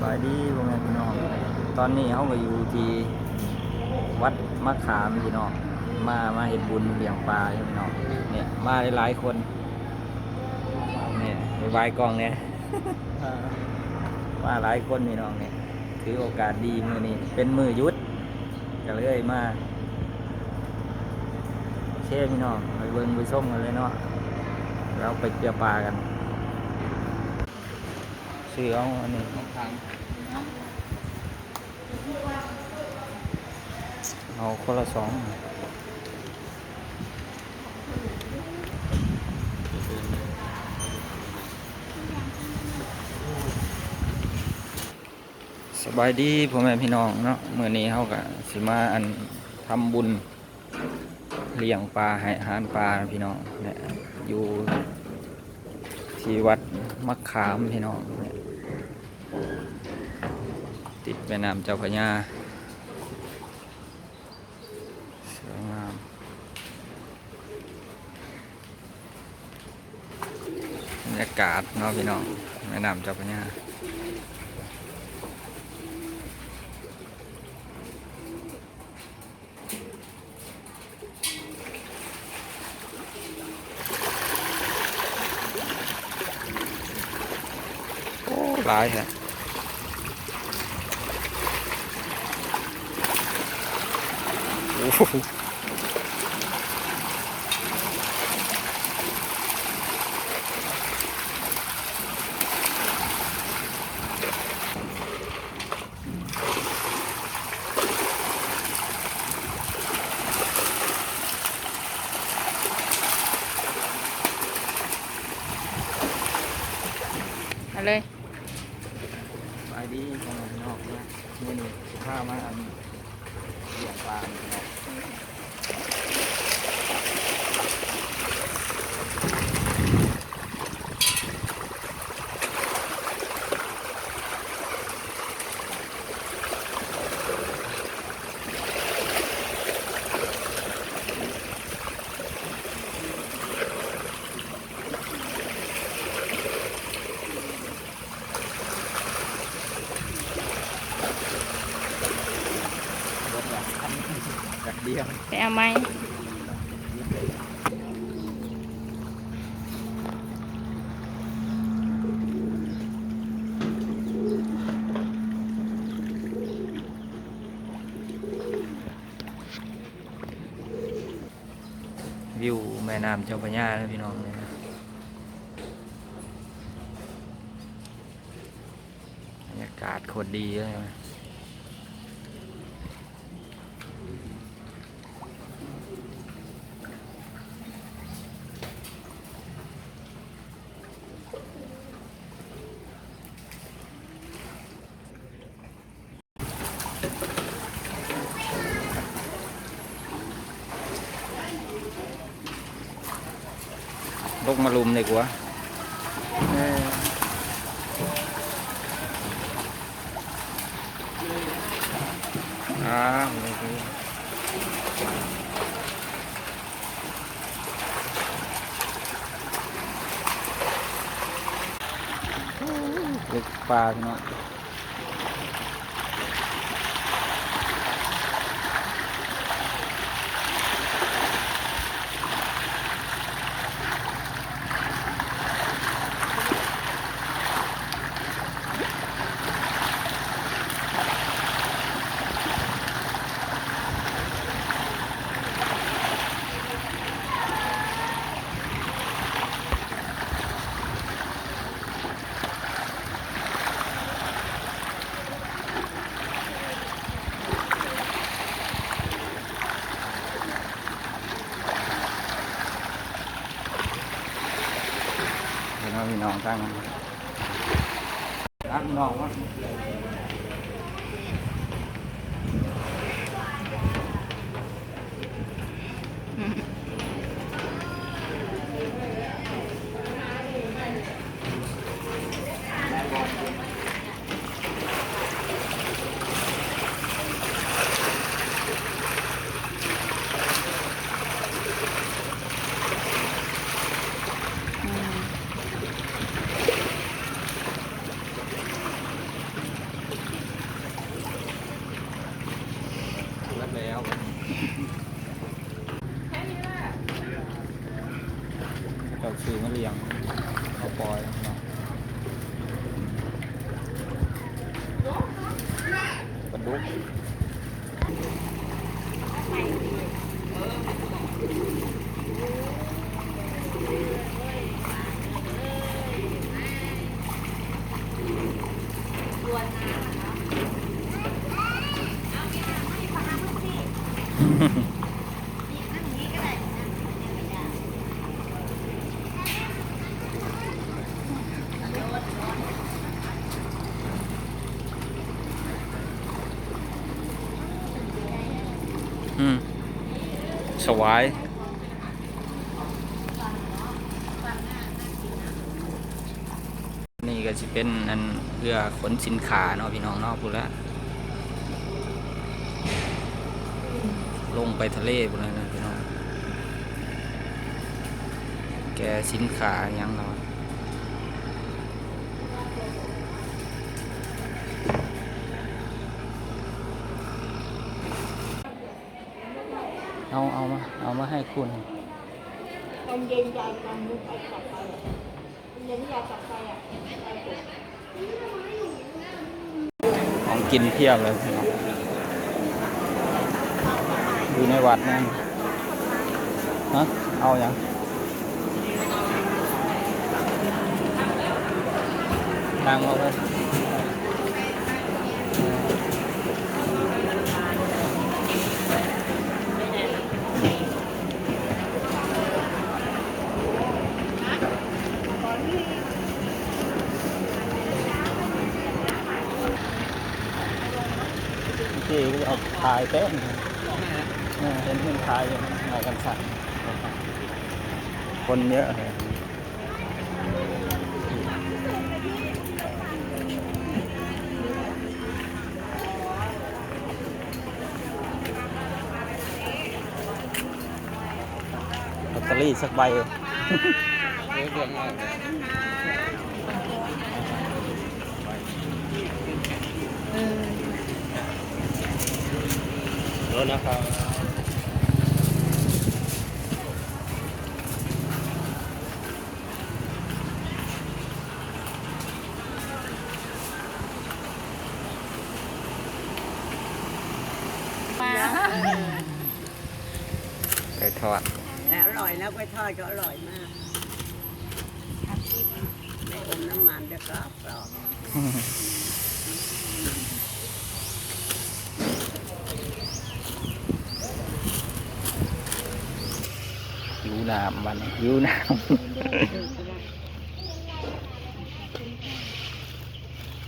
ສະບາຍດີພໍ່ແມ່ພີ່ນ້ອງ, ຕອນນີ້ເຮົາກໍຢູ່ທີ່ວັດມະຂາມພີ່ນ້ອງ, ມາ ມາເຮັດບຸນລ້ຽງປາພີ່ນ້ອງ. ນີ້ມາຫຼາຍໆຄົນ, ນີ້ບາຍບາຍກ້ອງແດ່. ມາຫຼາຍຄົນພີ່ນ້ອງ, ນີ້ຖືໂອກາດດີ ມື້ນີ້ເປັນມື້ຢຸດ ກໍເລີຍມາ. ໂອເຄພີ່ນ້ອງ, ໄປເບິ່ງໄປຊົມກັນເລີຍເນາະ, ແລ້ວໄປເຈື່ອປາກັນ. ຊື້ເອົາອັນນີ້ ເອົາຄົນລະສອງ. ສະບາຍດີພໍ່ແມ່ພີ່ນ້ອງເນາະ, ມື້ນີ້ເຮົາກະຊິມາ ອັນ ທຳບຸນລ້ຽງປາໃຫ້ອາຫານປາພີ່ນ້ອງ, ແລະ ຢູ່ທີ່ວັດມະຂາມພີ່ນ້ອງ, ແລະ ຕິດແມ່ນ້ຳເຈົ້າພະຍາ ສວຍງາມ. ບັນຍາກາດເນາະພີ່ນ້ອງ, ແມ່ນ້ຳເຈົ້າພະຍາ. ໂອ້ ຫຼາຍແທ້. ໂອ້. ເອົາເລີຍ. ສະບາຍດີພໍ່ແມ່ພີ່ນ້ອງເນາະ, ມື້ນີ້ຊິພາມາ ອັນ ລ້ຽງປາພີ່ນ້ອງ. ໄປເອົາໃໝ່. ວິວແມ່ນ້ຳເຈົ້າພະຍາເດີພີ່ນ້ອງ, ບັນຍາກາດໂຄດດີເລີຍ. ລົງມາລຸ່ມດີກວ່າ. ເອີ ອ່າ ໂອເຄ. ໂອ້ ເລິກປາພີ່ນ້ອງ. ເຫັນວ່າມີນ້ອງຕັ້ງ ອືມ. ອືມ ສະຫວາຍ. ນີ້ກໍຊິເປັນອັນເຮືອຂົນສິນຄ້າເນາະ ພີ່ນ້ອງເນາະ ພຸ້ນລະ ລົງໄປທະເລພຸ້ນລະເນາະ ພີ່ນ້ອງ ແກ່ສິນຄ້າຫຍັງເນາະ. ເອົາ ເອົາມາ ເອົາມາໃຫ້ຄຸນ. ຕອນເຢັນຍາຍນຳໄປກັບໄປ ເຢັນຍາກັບໄປອະ ໄປກົດ ຂອງກິນພຽບເລີຍພີ່ນ້ອງ ຢູ່ໃນວັດນັ້ນ. ຮະ ເອົາຫຍັງ? ທາງອອກເລີຍ. ທີ່ເອົາຂາຍແປ້ງ ເອີ ເຫັນເພິ່ນຂາຍຢູ່ ຂາຍກັນສັກ ຄົນເຍອະ. ລອດເຕີຣີສັກໃບ. ໂທດນະຄັບ. ປາ ເອີ ໄກ່ທອດ ແລະ ອະຮ່ອຍນະ ໄກ່ທອດກໍອະຮ່ອຍມາກ ໄມ່ອົມນ້ຳມັນ ແລ້ວກໍກອບ. ຫິວນ້ຳບັດນີ້ ຫິວນ້ຳ.